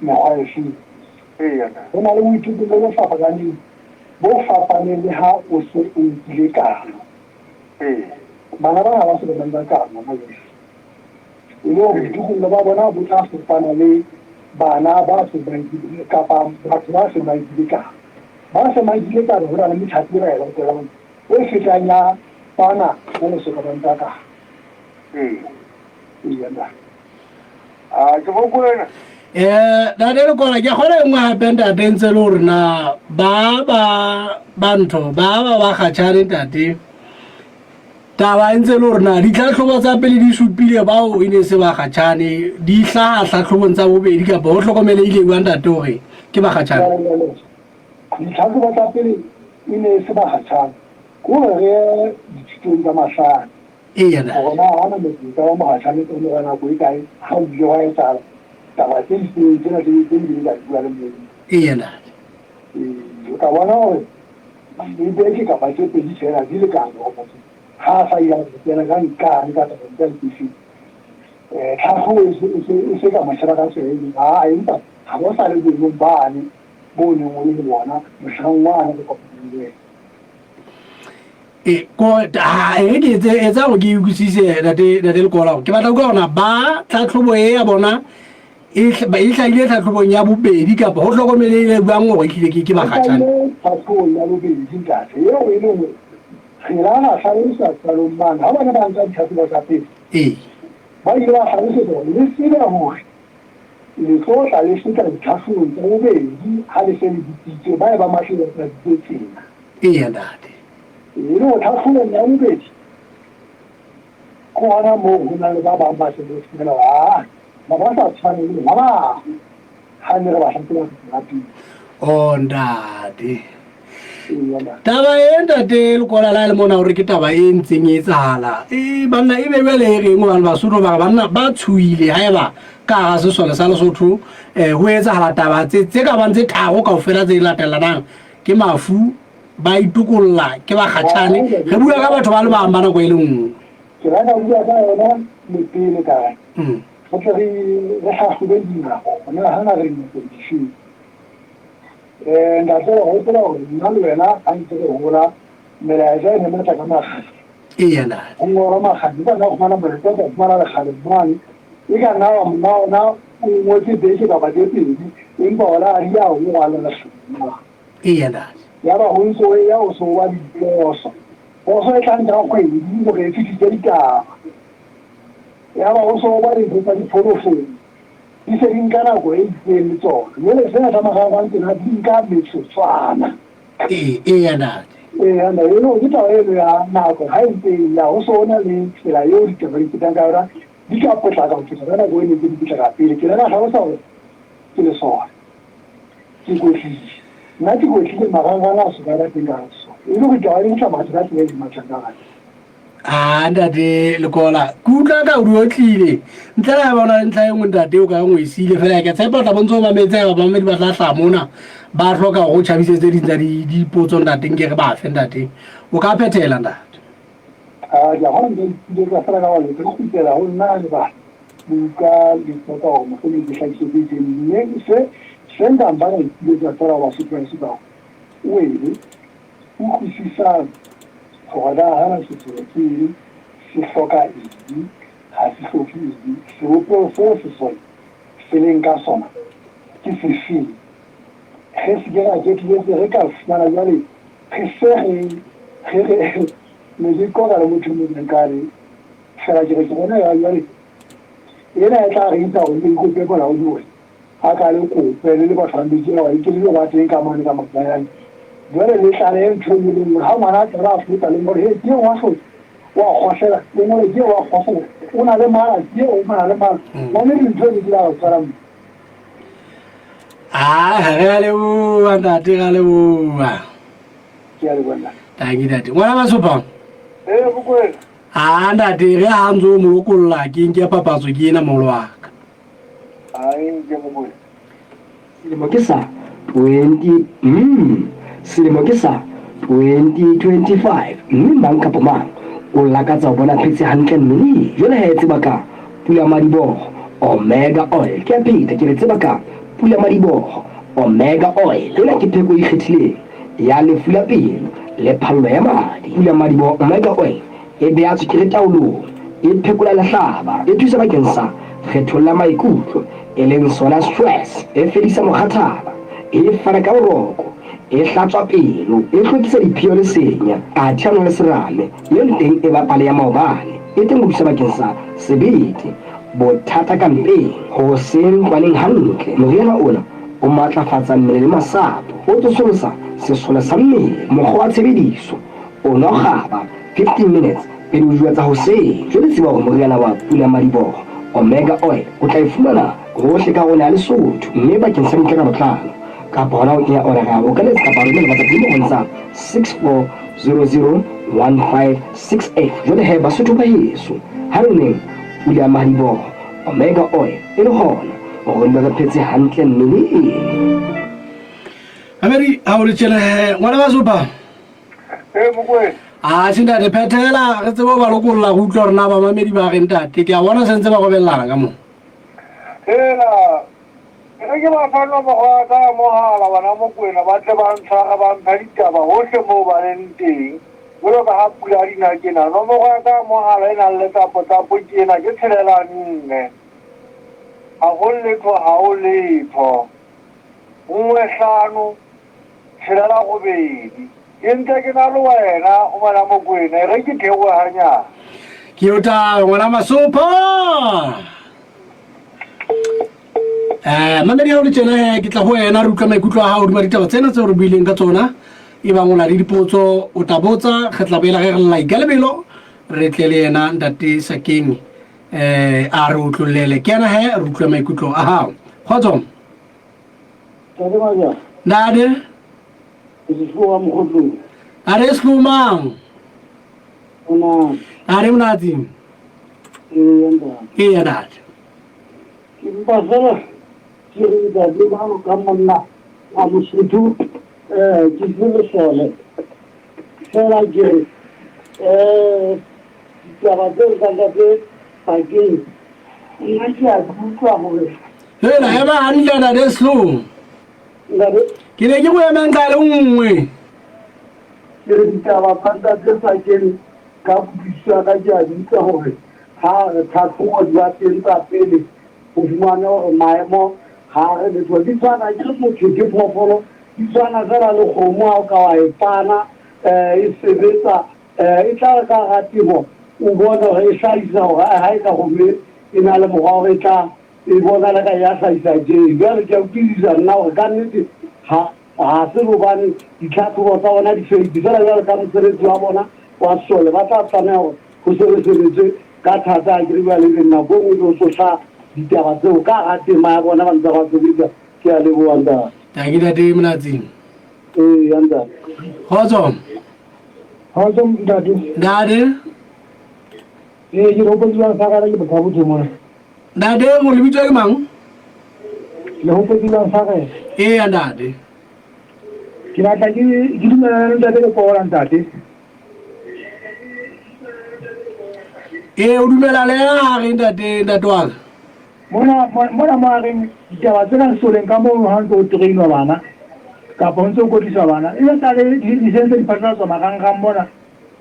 mekgwa efeng. Ho na le boitokollo bo fapakaneng, bo fapaneng le ha o se o nkile kano. Bana bana ha ba so ka ba nka kano hona jwale. E le hore boitokollo ba bona bo tla fapana le bana ba seng ba nkile kapa batho ba seng ba nkile kano. Ba seng ba nkile kano ho na le methati e ba e latelang e fetang ya bana ba le soka ba nka kano. Eya ntate. A ke Mokoena. Eh, ntate Lekola, ke kgona e nngwe hape ntate ntse le hore na ba ba ba ntho ba ba ba kgatjhane ntate. Taba e ntse le hore na ditlhatlhobo tsa pele di supile bao e ne se ba kgatjhane di hlaha tlhatlhobong tsa bobedi kapa ho hlokomelehile jwang ntate hore ke ba kgatjhane? Ditlhahlobo tsa pele e ne e se bakgatjhane, ke hore re ye dithutong tsa mahlale. Eya ntate. Hore na hana motho e ka ba mokgatjhane ka mora nako e kae ha o ile hwa etsahala taba tse itseng tsena tse tse nkileng ka di bua le monna. Eya ntate. Ee, o tla bona hore dibeke kapa tse pedi feela di lekane hore motho ha a sa ile a kena ka nkane ka tabeng tsa dibeseng. Um tlhahlobo e se e se e se ka mo sheba ka tsela e leng ha empa ha bo sa le boemong bane bo neng o le ho bona mohlang wane re kopaneng le wena. E, ko ha e ke etse etsa hore ke utlwisise ntate ntate Lekola ke batla utlwa hore ba tlhatlhobo e ya bona e e hlahile tlhatlhobong ya bobedi kapa ho hlokomelehile jwang hore ehlile ke ke bakgatjhane tlhatlhobong ya bobedi ntate eo e leng hore re la ra hlalosa qalong mane ha bana ba nka ditlhatlhobo tsa pele ee ba ile ba hlalosetsa hore le tsebe hore le tlo tla le feta ditlhahlobong tsa bobedi ha le se le bitsitswe ba e ba mahlelo tsa ditso tsena Eya, ntate. E le hore tlhahlobong ya bobedi ke hona moo ho na le ba bang ba seng ba fumana hore aa ba ba sa tshwane le ba bang ha ne re ba hlahloba kgetlo la pele. Oh, ntate. Eya, ntate. Taba e ntate lekola la le mona hore ke taba e ntseng e etsahala. E banna e be jwale e reng hobane Basotho ba re banna ba tshohile haeba ka hara sesole sa Lesotho eh, ho etsahala taba tse tse ka bang tse tharo kaofela tse latellanang ke mafu ba itokolla ke bakgatšhane re bua ka batho ba le bang ba nako e le nngwe ke rata bua ka yona le pele ka re re tle re re hlahlobe dinako gona ga na re dinako difeng um ntate wa gopola gore nna le wena ga ntse re gola melaetsa e ne matla ka makgale ee ntate go ngolwa makgale o ka nna fumana molaetsa o ka fumana lekgale mane e ka nna wa monga ona o ngotse beke kapa tse pedi empa ona a di a o ngwala lekgale Eya, ntate. Yaba ho ntse ho eya ho se ho ba le diposo. Poso e tla nka kgwedi hore e fihlise ditaba. Yaba ho se ho ba dintho tsa dipholofong. Di se di nka nako e itseng le tsona. Jwale sena sa marangrang tsena di nka metsotswana. Ee, eya, ntate. Eya, ntate. Eno ke taba eno ya nako ha e ntse e ya ho se ho na le tsela eo ditaba di fetang ka yona di ka potlaka ho feta ka nako e ne ntse di potlaka pele. Ke ile ka hlalosa hore ke lesole. Ke kwetlile. Nna ke kwetlile marangrang a soka ba teng ka hara sesole. E le gore taba e ntsha mathe ka tsela e mathang ka gare. A ntate Lekola, ke utlwa ka o tlile. Ntle le ha bona ntlha e nngwe ntate o ka nngwe e siile fela ke tshepa tla bontse o mametse ba bamamedi ba tla hlaha mona ba hloka go tjhabise tse ding tsa dipotso ntate nke re ba fe ntate. O ka phethela ntate. A ke a kgona nka ipiletsa fela ka gore le kgutlela ho nna le ba buka le hloka hore mohlomong ke hlakise tse itseng mme se se nka mpa ka ipiletsa fela ho Basotho ba heso ka hore wele utlwisisang hore na hana sesole ke eng, se hloka eng, ha se hloke eng, sebopeho seo sesole se leng ka sona ke sefeng. Re se ke ra ketletse re ka fumana jwale re se re re re ne ke qoqa le motho e mong ka re fela ke re ke bona ya jwale ena e tla re etsa hore ke kope bolaodi hore a ka le kope le le batho ba metsi ao ke le ba teng ka mane ka mabayane jwale le tlale ntho e le nngwe ha ngwana a qala a feta le ngole he ke wa hlotsa wa kgohlela le ngole ke wa kgohlela o na le mala ke o na le mala bone dintho di dira go tshwara mo a re a leboa ntate re a leboa ke a leboa ntate tanki ntate ngwana ba sopang ee bokwena a ntate re ha ntse o mo lokolla ke nke papatso ke ena molo wa ka Selemo ke sa 20 mm, selemo ke sa 2025 mme mang kapa mang o lakatsa ho bona phetse hantle mmeleng. Jwale ha e tseba ka pulamadiboho Omega Oil. Ke a pheta ke re tseba ka pulamadiboho Omega Oil. Ena ke pheko e ikgethileng ya lefu la pelo le phallo ya madi. Pulamadiboho Omega Oil E beha tswekere taolong, e phekola lehlaba, e thusa bakeng sa kgethollo ya maikutlo, e leng sona stress, e fedisa mokgathala, e fana ka boroko, e hlatswa pelo, e hlwekisa diphio le senya, athe ya nwa le serame, mme le teng e ba pale ya maobane. E teng ho thusa bakeng sa sebete, bothata ka mpeng, ho se ntlwaneng hantle. Moriana ona o matlafatsa mmele le masapo, o tsosolosa sesole sa mmele. Mokgwa wa tshebediso, O nwa kgaba 15 minutes pele o jowa tsa hoseng. Jwale tseba hore moriana wa pulamadiboho, Omega Oil, o tla e fumana hohle ka rona ya Lesotho mme bakeng sa dintlha ka botlalo kapa hona ho kenya order ya hao. O ka letsa kapa romela WhatsApp dinomorong tsa 64001568. Jwale he Basotho ba heso, ha re nweng oli ya madiboho, Omega Oil, e le hona hore re dule re phetse hantle mmeleng. Ameri ha o le tjena he ngwana ba sopa. Ee Mokwena. A se ntate phethela re tsebe ho ba lokolla re utlwa hore na bamamedi ba re ntate ke a bona sentse ba robellana ka mo. Hela ke re ke ba fa nomoro ya ka ya mohala bana Mokwena ba tle ba ntshware ba mphe ditaba hohle moo ba leng teng jwalo ka ha pula di na tjena. Nomoro ya ka ya mohala e nang le tsapo-tsapo ke ena ke tshelela nne ha ho letho ha ho letho nngwe hlano tshelela robedi. Ke ntse ke na le wena ngwana Mokwena e re ke theohe hanyane. Ke o taba ngwana Masopha. Eh mamedi ha o le tjena eh, ke tla ho wena re utlwa maikutlo a hao hodima ditaba tsena tseo re buileng ka tsona. E bang o na le dipotso o tla botsa re tla boela re re lla ka lebelo re tle le yena ntate Sakeng eh a re utlollele. Ke yena he re utlwa maikutlo a hao. Kgotso. Ntate Maja. Ntate. Ke Sehloho wa Mokgotlong. A re Sehloho mang? Monate. A re Monatsi. Ee, ntate. Ee, ntate. Ke mpa fela ke re ntate jwalo ka monna wa Mosotho eh ke se lesole fela ke re eh ditaba tse tsa ntate Sakeng nna ke a di utlwa hore Hela ema hantle ntate Sehloho. Ntate. Ke ne ke go ema nqa le nngwe. Ke re ditaba tsa ntate Sakeng ka kutlwisiso ya ka ke a di utlwa hore ha re tlhatlhobo di ba teng tsa pele o fumane hore maemo ha a re letho. Di tshwana ke motho ke phoofolo di tshwana fela le kgomo ha o ka wa e pana e sebetsa e tla re ka hara temo o bone hore e hlahisa hore ha e ka kgomo e na le mokgwa hore e tla E bonala ka ya hlahisa tje. Jwale ke a utlwisisa nna hore ka nnete ha ha se hobane ditlhatlhobo tsa bona di fedile. Feela jwale ka mosebetsi wa bona wa sesole ba tla tlameha hore ho se re sebetswe ka thata akere jwale ebe nako e nngwe e tlo hlaha ditaba tseo ka hara tema ya bona ba ntse ba sebetsa. Ke a leboha ntate. Tanki ntate Molatsing. Ee ya ntate. Kgotso. Kgotso ntate. Ntate. Ee ke hopotse jwang sa ka ke bothabothe mona. Ntate mo lebitso ke mang? Le hopotse jwang sa re? Ee ntate. Ke batla ke ke dumellana le ntate Lekola ntate. Ee o dumela le ena a reng ntate ntate wa ka? Mona mona mo a reng ditaba tsena sesoleng ka mono ha ntse o trainwa bana kapa ho ntse o kwetliswa bana e be sale di sentse di phatlalatswa marangrang mona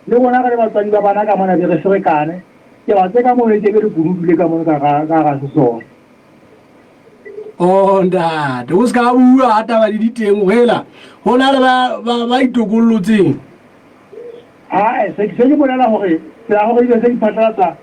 le rona re le batswadi ba bana ka mona be re ferekane. Taba tse ka mono e ke be lekunutu le ka mono ka hara sesole. Oh ntate, o se ka bua ha taba di di teng hela. Ho na le ba ba ba itokollotseng. Ae, se se ke bolela hore tsela hore ebe se di phatlalatsa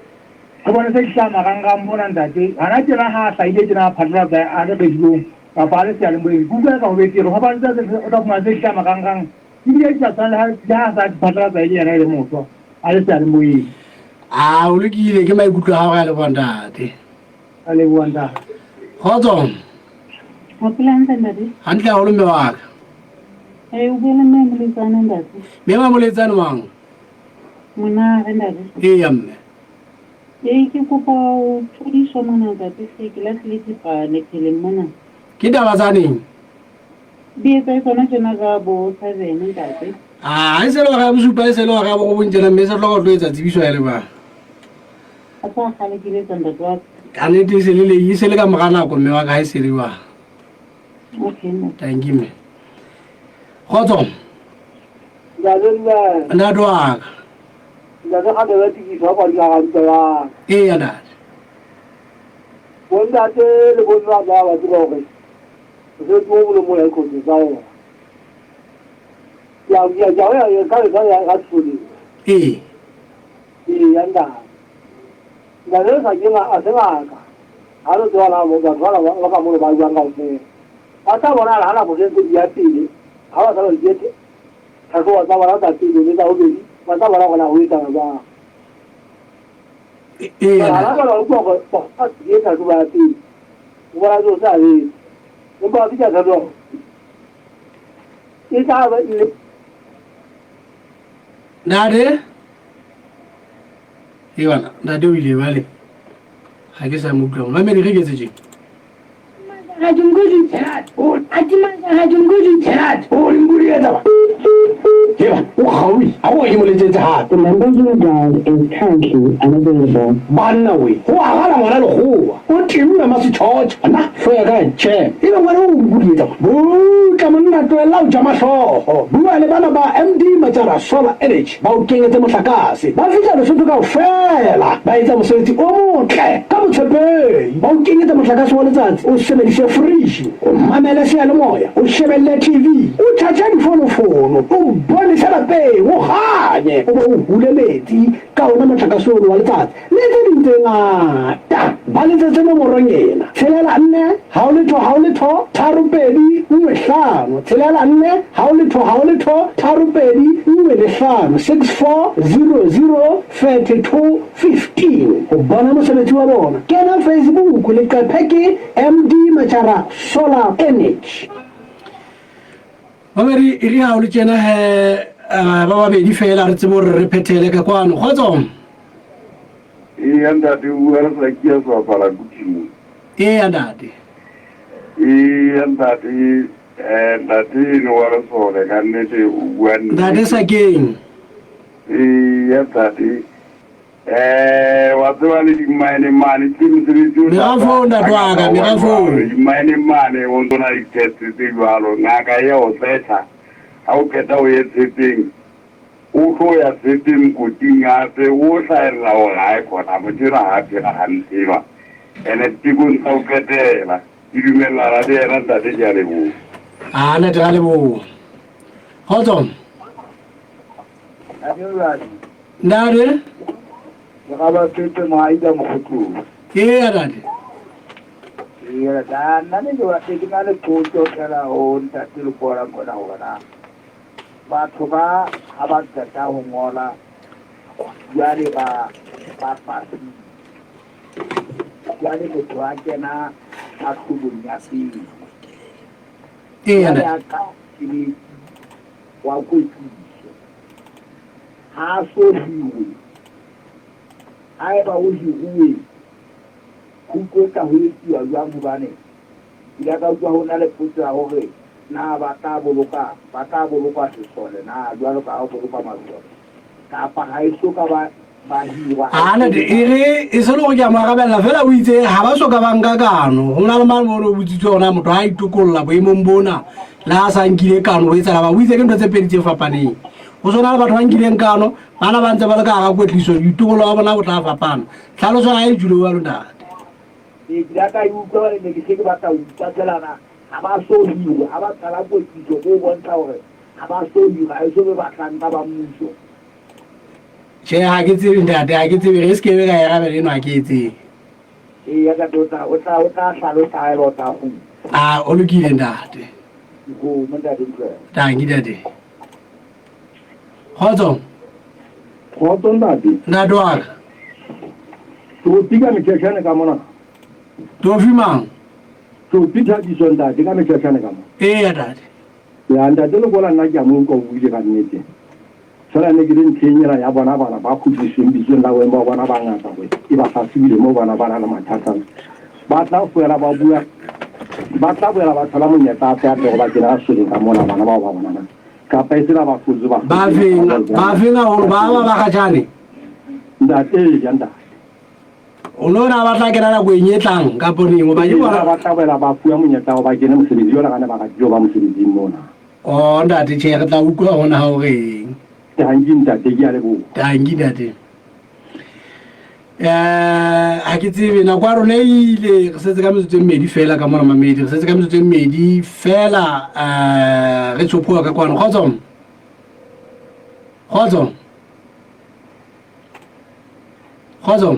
re bone se di hlaha marangrang mona ntate. Hana tjena ha a hlahile tjena a phatlalatsa a le radiong kapa a le seyalemoyeng. Ke utlwa eka ho betere hobane tse o tla fumana se di hlaha marangrang ebile di sa tshwane le ha le ha a sa di phatlalatsa e le yena e le motho. A le seyalemoyeng. A o lokile ke maikutlo a gago a leboa ntate. A leboa ntate. Kgotso. O phela hantle ntate? Hantle haholo mme wa ka. Eh o bua le mme Moletsane ntate. Mme wa Moletsane mang? Monare ntate. Ee mme. Ee ke kopa o thodiswa mona ntate se ke lahlile thipa lepheleng mona. Ke taba tsa neng? Di etsa e tsona tjena ka bo 7 ntate. Ah, e se le hora ya bosupa e se le hora ya borobong tjena mme se hloka ho tlo etsa tsebiso ya lebang. A tsa kgale ke letsa ntate wa ka. Ka nnete e se le e se le ka mora nako mme wa ka ha e se le jwang. Okay. Ntate. Thank you mme. Kgotso. Ntate dumela. Ntate wa ka. Ntate kgale ba tikiso wa kwa dikagantle wa. Ee ntate. Bontate le bomme ba tla ba tseba hore mosebetsi o mong le mong ya dikotsi tsa ona. Ke a ke a ke a ka ka ya ka tsholeng. Ee. Ee ya ntate. Ntate sa ke a se ngaka. Ha re tseba na batho ba ba ka mono ba jwang kaofela. Ba tla bona ha nako se ntse di ya pele, ha ba sa ba di tlhatlhobo tsa bona tsa pele le tsa bobedi, ba tla bona hore na ho etsahala jwang. Ee. Ha ba ba utlwa hore ba di tlhatlhobo ya pele, o bona se o sa betse. Empa ba fihla tlhatlhobo. E tla ba le Ntate? E bana, ntate o ile bale. Ga ke sa mo utlwa. Mamedi re ketse tje. The number you have dialed is currently unavailable. Banna we, go agala ngwana lekgowa. O temme masitšhotšha. Nna hlogo ya ka tšhe. Ebe ngwana o nkudietsa. Butla monna tlohella ho ja mahloho. Bua le bana ba MD Matsara Solar Energy ba o kenyetse mohlakase. Ba fihla Lesotho kaofela ba etsa mosebetsi o motle ka botshepehi. Ba o kenyetsa mohlakase wa letsatsi, o sebedise fridge, o mamele seyalemoya, o shebelle TV, o tjhatjhe difonofono, o bonese lapeng, o kganye, o be o hule metsi ka ona mohlakase ono wa letsatsi le tse ding tse ngata. Ba letsetse nomorong ena, tshelela nne hao letho hao letho tharo pedi nngwe hlano, tshelela nne hao letho hao letho tharo pedi nngwe le hlano, 6400 32 15. Ho bona mosebetsi wa bona, kena Facebook, leqephe ke MD Matjara Solar Energy. Mamedi, e re ha o le tjena he eh, ba babedi fela re tsebe hore re phethele ka kwano. Kgotso. Eya ntate, o bua le Sakia sebapala kuthi mo. Eya ntate. Eya ntate, eh ntate eno wa lesole ka nnete o bua nnete. Ntate Sakeng. Eya ntate. Eh wa tseba le di-mine mane ke mosebetsi o Merafong ntate wa ka, merafong. Di-mine mane o ntse o na le di-test tse jwalo, ngaka e ya o search-a ha o qeta o ye tshepeng. O tlo ya tshepeng mokoting hape o hlahella hore hae khona motho enwa ha phela hantle enwa ene ditekong tsa ho qetela ke dumellana le yena ntate ke a leboha. A ntate ra leboha. Kgotso. Ntate. Ke ga ba fete moaida mokgotlong. Ee ntate. Ee, nna ne ke batle ke na le potso fela ho ntate Lekola mona hore na Batho ba ha ba qeta ho ngola jwale ba ba pasile. Jwale motho a kena tlhahlobong ya pele. Jwale a qala mosebetsi wa kwetliso. Ha a so hirwe. Haeba o hiruwe, ho tlo tla ho etsuwa jwang hobane Ke ile ka utlwa ho na le potso ya hore na ba tla boloka, ba tla bolokwa sesole na jwalo ka ha ho bolokwa masole, kapa ha e so ka ba, ba hirwa. Ha ntate, e re e se le gore ke a mo arabella fela o itse ha ba so ka ba nka kano. Ho na le mane mo o botsitswe hore na motho ha a itokolla boemong bona le ha a sa nkile kano ho etsahala ba o itse ke ntho tse pedi tse fapaneng. Ho sona le batho ba nkileng kano bana ba ntse ba le ka hara kwetliso boitokollo ba bona bo tla fapana. Tlhaloso ya hae e tjholo jwalo ntate. Ee, ke ile ka e utlwa hobane ne ke se ke batla ho ipatelana. Ha ba so hirwe, ha ba qala kwetliso ke ho bontsha hore ha ba so hirwe, ha e so be bahlanka ba mmuso. Tjhe, ha ke tsebe ntate, ha ke tsebe. Re se ke be ka e arabela eno, ha ke e tsebe. Eya ntate, o tla, o tla, o tla hlalosa haeba o tla kgutla. Ah, o lokile ntate. Dikgomo ntate Ntlwela. Tanki ntate. Kgotso. Kgotso ntate. Ntate wa ka. Topi ka mekhekhane ka mona. Tofi mang? Topi Thabiso ntate ka mekhekhane ka mona. Eya ntate. Ya ntate Lekola nna ke a mo utlwa o buile ka nnete. Fela ne ke le ntlheng ena ya bona bana ba kgutlisweng bitsong la boemo ba bona ba ngaka gore e ba hlahlobile mo bona ba na le mathata. Ba tla boela ba bua ba tla boela ba thola monyetla hape hape gore ba kene ka sesoleng ka mona bana bao ba bona na. Kapa e se ba ba hlotse ba Ba feng ba feng haholo ba ba ba kgatjhane? Ntate eya ntate. O no na ba tla kena nakong e tlang kapo neng hoba ke bona ba tla boela ba fuwa monyetla gore ba kene mosebetsi jwalo ka ne ba ratile ho ba mosebetsing mona. Oh ntate tjhe re tla utlwa hona ha o reng. Tanki ntate ke a leboha. Tanki ntate. Eh ha ke tsebe nako ya rona e ile re setse ka metsotso e mmedi fela ka mona mamedi re setse ka metsotso e mmedi fela eh re tshopoa ka kwano kgotso. Kgotso. Kgotso.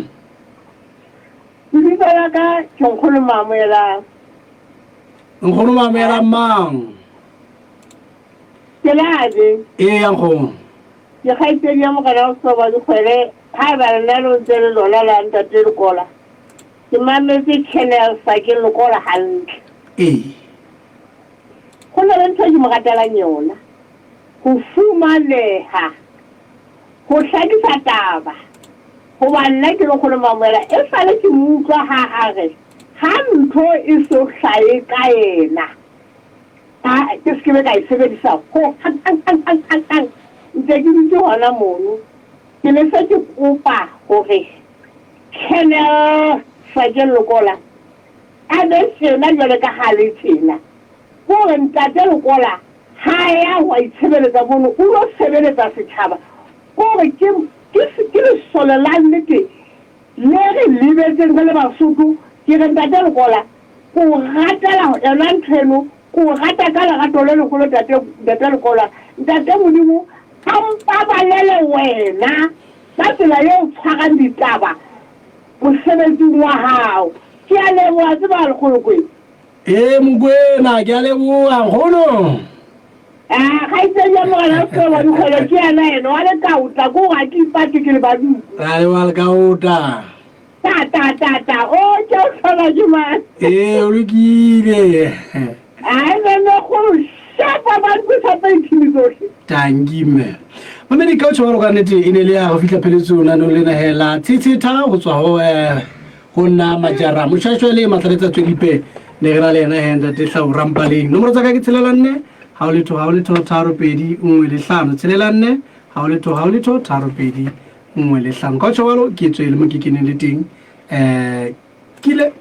Lebitso la ka ke Nkgono Maamoelang. Nkgono Maamoelang mang? Ke Lade. Ee, nkgono. Ke kgaitsedi ya Morena o Soba Dikgwele, haeba lenaneo ntse le lona la Ntate Lekola. Ke mametse Colonel Sakeng Lekola hantle. Ee. Go na le ntho e ke mo ratelang yona. Ho fumaneha, ho hlakisa taba, hoba nna ke Lekgolo Mamoela esale ke mo utlwa ha a re ha ntho e so hlahe ka yena, a ke se ke be ka e sebedisa ho hang, hang, hang, hang, hang, hang. Ntse ke dutse hona mono, ke ne se ke kopa hore Colonel Sergeant Lekola a be tjena jwale ka ha a le tjena. Ke hore Ntate Lekola Ha a ya ho a itshebeletsa mono, o lo sebeletsa setjhaba. Ke hore ke, ke, ke lesole la nnete le re lebetseng re le Basotho. Ke re Ntate Lekola, ke o ratela yona ntho eno, ke o rata ka lerato le leholo Ntate, Ntate Lekola. Ntate Modimo a mpabalele wena ka tsela eo o tshwarang ditaba mosebetsing wa hao. Ke a leboha tseba Lekgolokoe. Ee, Mokwena, ke a leboha, nkgono. Ah, kgaitsedi ya Morena Sehlobo Dikgwele ke yena eno wa Lekaota, ke hore ha ke ipate ke le Baduku. Ra leboha Lekaota. Ta ta ta ta, o ke o hlola ke mang? Ee, o lokile. Ai mme kgolo shapa ba nkwesa tse ithimi tsohle. Tanki mme. Mamedi ka tshwaro ka nnete e ne le ya go fihla pheletsong nanong lena hela tshetsheta go tswa go eh Ho nna Majara Moshweshwe le Matlhaletsa Tswelipe ne re na le yena he ntate Hlau Rampaleng. Nomoro tsa ka ke 64 ha ho letho 0 3 2 1 le 5 64 ha ho letho 0 3 2 1 le 5. Ka tjho jwalo ke tswele mo ke keneng le teng eh kile.